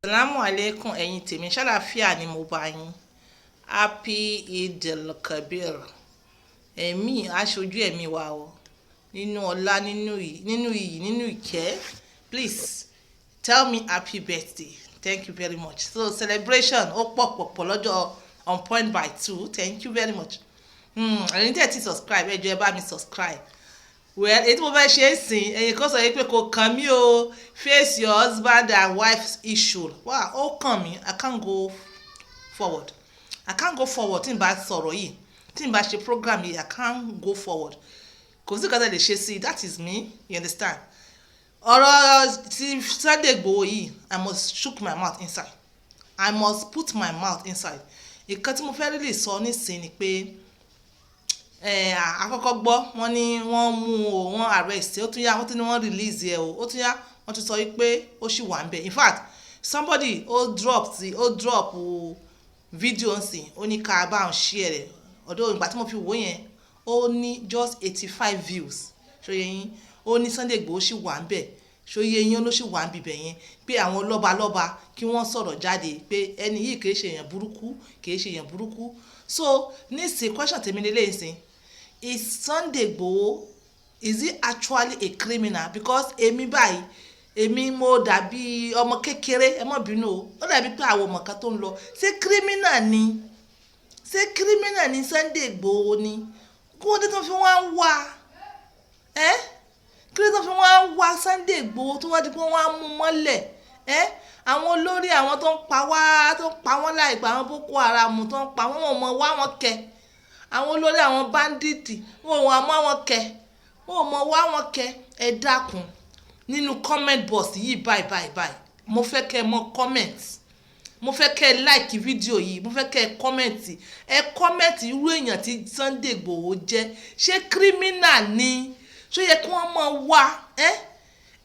Salamu alaikum, ẹ̀yin tèmi, ṣàlàáfíà ni mo bá yín. Happy Eid-el-Kabir. Ẹ̀mí aṣojú ẹ̀mí wa o, nínú ọlá, nínú iyì, nínú ìkẹ́. Please tell me happy birthday. Thank you very much. So celebration ó pọ̀ pọ̀ pọ̀ lọ́jọ́ on point by two. Thank you very much. Ẹ̀yin tẹ́ ẹ ti subscribe, ẹ jọ̀ọ́, ẹ bá mi subscribe. Well, èyí tí mo fẹ́ ṣe é sìn, ẹ̀yin kan sọ yìí pé kò kàn mí o, face your husband and wife issue. Wow, ó kàn mí. I can't go forward, I can't go forward tí n bá sọ̀rọ̀ yìí, tí n bá ṣe program yìí. I can't go forward. Kò sí nǹkan tẹ́ lè ṣe sí i. That is me, you understand? Ọ̀rọ̀ ti Sunday Igboho yìí, I must chook my mouth inside, I must put my mouth inside. Nǹkan tí mo fẹ́ really sọ nísìnyí ni pé àkọ́kọ́ gbọ́, wọ́n ní wọ́n mú o, wọ́n arrest. Ó tún yá, wọ́n tún ní wọ́n release ẹ o. Ó tún yá, wọ́n tún sọ wípé ó ṣì wà ń bẹ̀. In fact, somebody ó drop video nsìn, ó ní ká bá òun share rẹ̀. Ọ̀dọ̀ ìgbà tí mo fi wò yẹn, ó ní just 85 views. Ṣó yé yín? Ó ní Sunday Igboho ṣì wà ń bẹ̀. Ṣó yé yín? Ó ló ṣì wà ń bibẹ̀ yẹn, pé àwọn lọ́balọ́ba kí wọ́n sọ̀rọ̀ jáde pé ẹni yìí kì í ṣe èèyàn burúkú, kì í ṣe èèyàn burúkú. So nísìnyí, question tèmi lélẹ́yìn sìn: is Sunday Igboho, is he actually a criminal? Because èmi báyìí, èmi mo dàbí ọmọ kékeré, ẹ má bínú o, ó dàbí pé àwọn ọmọ kan tó ń lọ. Ṣé criminal ni? Ṣé criminal ni Sunday Igboho ni? Kí wọ́n tó fi wọ́n ń wá ẹ́, kí ló tó fi wọ́n ń wá Sunday Igboho tó wá di pé wọ́n á mú mọ́lẹ̀ ẹ́? Àwọn olórí àwọn tó ń pa wá, tó ń pa wọ́n láìpẹ́, àwọn Boko Haram tó ń pa wọ́n, wọ́n mọ̀ wá wọn kẹ. Àwọn olórí àwọn bandit, wọn ò mọ̀ wọn kẹ, wọn ò mọ̀ wá wọn kẹ. Ẹ dákun, nínú comment box yìí báyìí báyìí báyìí, mo fẹ́ kẹ́ ẹ mọ comment, mo fẹ́ kẹ́ ẹ like fídíò yìí, mo fẹ́ kẹ́ ẹ comment. Ẹ comment irú èèyàn tí Sunday Igboho jẹ́. Ṣé criminal ni? Ṣó yẹ kí wọ́n máa wá ẹ́?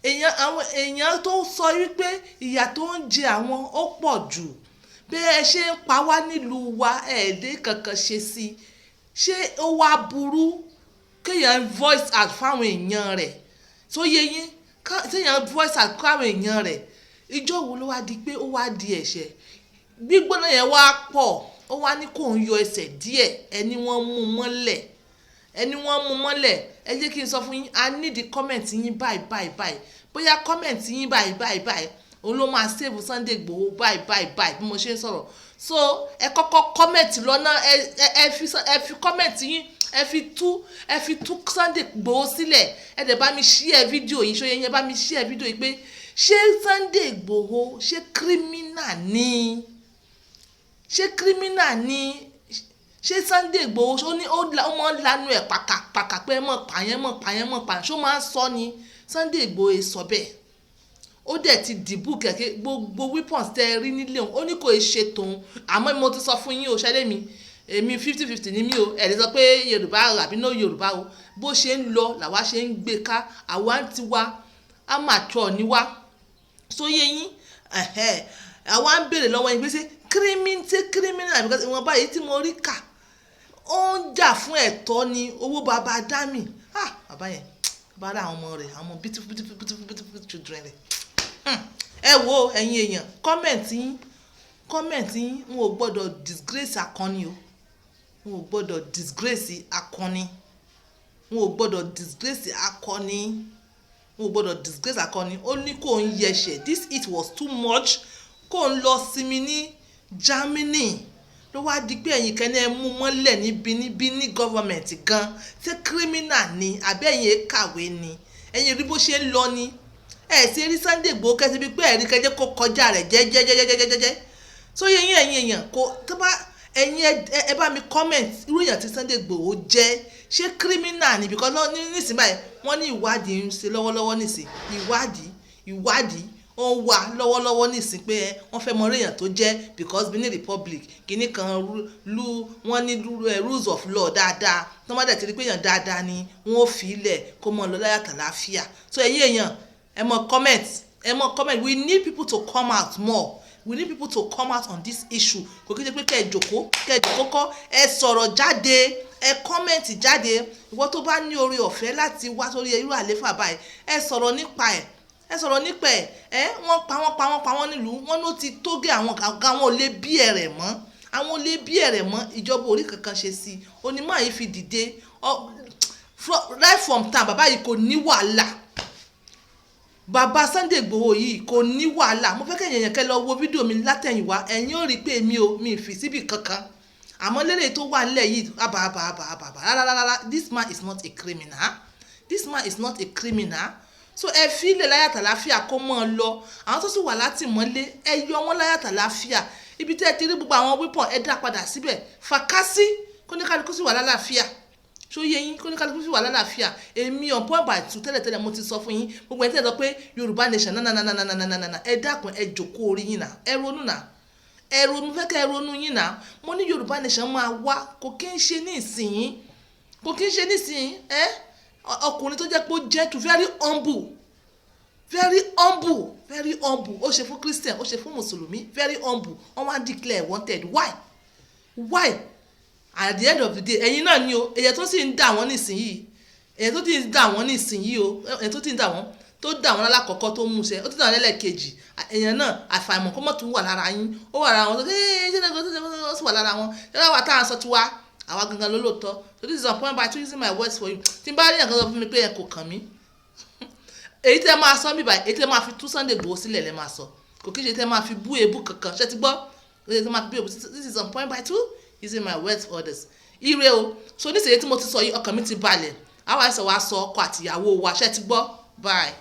Èèyàn, àwọn èèyàn tó sọ wípé ìyà tó ń jẹ àwọn ó pọ̀ jù, bí ẹ ṣe ń pa wá nílùú wa, ẹ̀ẹ́dẹ́ kankan ṣe sí i. Ṣé ó wá burú kéèyàn voice out fáwọn èèyàn rẹ̀ tó yé yín? Kéèyàn voice out fáwọn èèyàn rẹ̀, ìjọ wo ló wá di pé ó wá di ẹ̀ṣẹ̀? Gbígbóná yẹn wá pọ̀, ó wá ní kó ń yọ ẹsẹ̀ díẹ̀, ẹni wọ́n mú mọ́lẹ̀, ẹni wọ́n mú mọ́lẹ̀. Ẹ jẹ́ kí n sọ fún yín, I need the comment yín báyìí báyìí báyìí. Bóyá comment yín báyìí báyìí báyìí, òun ló máa save Sunday Igboho báyìí báyìí báyìí bí mo ṣe ń sọ̀rọ̀. So ẹ kọ́kọ́ comment lọ́nà, ẹ fi comment yín, ẹ fi tú Sunday Igboho sílẹ̀. Ẹ dẹ̀ bá mi share fídíò yìí. Ṣó yé yín? Ẹ bá mi share fídíò yìí pé ṣé Sunday Igboho, ṣé criminal ni? Ṣé criminal ni? Ṣé Sunday Igboho, ó ní ó máa ń lanu ẹ̀ pàkàpàkà pé ẹ mọ̀ pààyàn, mọ̀ pààyàn, mọ̀ pààyàn? Ṣó máa ń sọ ni? Sunday Igboho sọ bẹ́ẹ̀. Ó dẹ̀ ti dìbò kẹ̀kẹ́ gbogbo weapons tẹ́ ẹ rí nílé òun, ó ní kò ṣe tòun. Àmọ́ mo ti sọ fún yín o, ṣẹlẹ̀ mi, èmi 50-50 ní mí o. Ẹ̀ lè sọ pé Yorùbá àbí no Yorùbá o. Bó ṣe ń lọ làwa ṣe ń gbé ká. Àwa ń tiwa, amateur ni wá. Ṣó yé yín? Àwa ń béèrè lọ́wọ́ yín pé ṣé criminal? Because ìwọ̀n báyìí tí mo rí kà, ó ń jà fún ẹ̀tọ́ ni. Owó bàbá dami, ah, bàbá yẹn, bàbá rẹ̀, àwọn ọmọ rẹ̀, àwọn ọmọ beautiful, beautiful, beautiful, beautiful children rẹ̀. Ẹ wo, ẹ̀yin èèyàn, comment yín, comment yín. N ò gbọ́dọ̀ disgrace akọni o, n ò gbọ́dọ̀ disgrace akọni, n ò gbọ́dọ̀ disgrace akọni, n ò gbọ́dọ̀ disgrace akọni. Ó ní kò ń yẹsẹ̀. This it was too much, kò ń lọ sinmi ní Germany, ló wá di pé ẹ̀yin kan ẹ mú mọ́lẹ̀ níbi níbí ní government gan. Ṣé criminal ni? Àbí ẹ̀yin kàwé ni? Ẹ̀yin rí bó ṣe ń lọ ni? Ẹ̀ ṣe rí Sunday Igboho kẹ́sí bíi pé ẹ̀rí kẹjẹ́ kó kọjá rẹ̀ jẹ́jẹ́jẹ́jẹ́jẹ́jẹ́. So yẹ yín, ẹ̀yin èèyàn, kó tó bá ẹ̀yin, ẹ bá mi comment irú èèyàn tí Sunday Igboho jẹ́. Ṣé criminal ni? Because nísìnyí báyìí, wọ́n ní ìwádìí ń ṣe lọ́wọ́lọ́wọ́ nísìnyí. Ìwádìí ó ń wà lọ́wọ́lọ́wọ́ nísìnyí pé wọ́n fẹ́ mọ orí èèyàn tó jẹ́, because Benin Republic kìíní kan lu wọ́n ní rules of law dáadáa. Tó má dẹ̀ ti rí pé èèyàn dáadáa ni, wọ́n ó fi ilẹ̀ kó mọ́ lọ láyà tàlàáfíà. So ẹ̀yin èèyàn, ẹ mọ comment, ẹ mọ comment. We need people to come out more, we need people to come out on this issue. Kò kí n ṣe pé kẹ́ ẹ jòkó, kẹ́ ẹ jòkó kọ́. Ẹ sọ̀rọ̀ jáde, ẹ comment jáde. Ìwọ tó bá ní oore ọ̀fẹ́ láti wá sórí irú àléfà báyìí, ẹ sọ̀rọ̀ nípa ẹ̀. Ẹ sọ̀rọ̀ nípa ẹ̀. Ẹ wọ́n pa wọ́n, pa wọ́n, pa wọ́n nílùú. Wọ́n ló ti tó gé. Àwọn àwọn ò lè bí ẹ̀rẹ̀ mọ́, àwọn ò lè bí ẹ̀rẹ̀ mọ́. Ìjọba orí kankan ṣe sí i. Onímọ̀ yìí fi dìde right from time. Bàbá yìí kò ní wàhálà. Bàbá Sunday Igboho yìí kò ní wàhálà. Mo fẹ́ kẹ́yìn èèyàn kẹ́ lọ wo fídíò mi látẹ̀yìnwá. Ẹ̀yin ò rí i pé èmi ò mi fi síbì kankan. Àmọ́ lérè tó wà nílẹ̀ yìí, àbà àbà àbà àbà àbà, rárá, this man is not a criminal. This man is not a criminal. So ẹ fi ilẹ̀ láyàtà láfíà, kó mọ́ ọ lọ. Àwọn tó sì wà látìmọ́lé, ẹ yọ wọ́n láyàtà láfíà. Ibi tẹ́ ẹ ti rí gbogbo àwọn weapon, ẹ dá padà síbẹ̀. Fàkásí kóníkálukú sì wà lálàáfíà. Ṣó yé yín? Kóníkálukú sì wà lálàáfíà. Èmi on point by two tẹ́lẹ̀tẹ́lẹ̀, mo ti sọ fún yín, gbogbo ẹ̀ tẹ́lẹ̀ sọ pé Yorùbá nation nanananananana, ẹ dákun, ẹ jòkó orí yín náà, ẹ ronú náà, ẹ ronú. Fẹ́ kẹ́ ẹ ronú yín náà. Mo ní Yorùbá nation máa wá, kò kí ń ṣe ní ìsìn, kò kí ń ṣe nísìnyí. Ẹ ọkùnrin tó jẹ́ pé ó gentle, very humble, very humble, very humble. Ó ṣe fún Christian, ó ṣe fún Mùsùlùmí, very humble. Wọ́n wá declare wanted. Why? Why? At the end of the day, ẹ̀yin náà ni o. Èyẹ tó sì ń dà wọ́n nísìnyí, èyẹ tó ti ń dà wọ́n nísìnyí o, èyẹ tó ti ń dà wọ́n, tó dà wọ́n lálákọ̀ọ́kọ́, tó mú ṣe, ó ti dà wọ́n lẹ́lẹ́kejì. Èèyàn náà, àfàìmọ̀ kó mọ̀ tún wà lára yín. Ó wà lára wọn tó ṣe ṣe ó sì wà lára wọn. Ṣé wàá tá à ń sọ tiwa, àwa gangan ló lóòótọ́. So this is on point by two, using my words for you. Tí n bá rí nǹkan sọ fún mi pé ẹ kò kàn mí, èyí tẹ́ máa sọ mí báyìí, èyí tẹ́ máa fi tú Sunday Igboho sílẹ̀ lẹ́ máa sọ. Kò kí ṣe tẹ́ máa fi bú èébú kankan. Ṣé ti gbọ́? Èyí tẹ́ máa fi bú èébú. This is on point by two, using my words for others. Ire o. So nísìnyí tí mo ti sọ yìí, ọkàn mi ti balẹ̀. Àwa ẹsẹ̀ wa sọ ọkọ àtìyàwó wa. Ṣé ti gbọ́? Bye.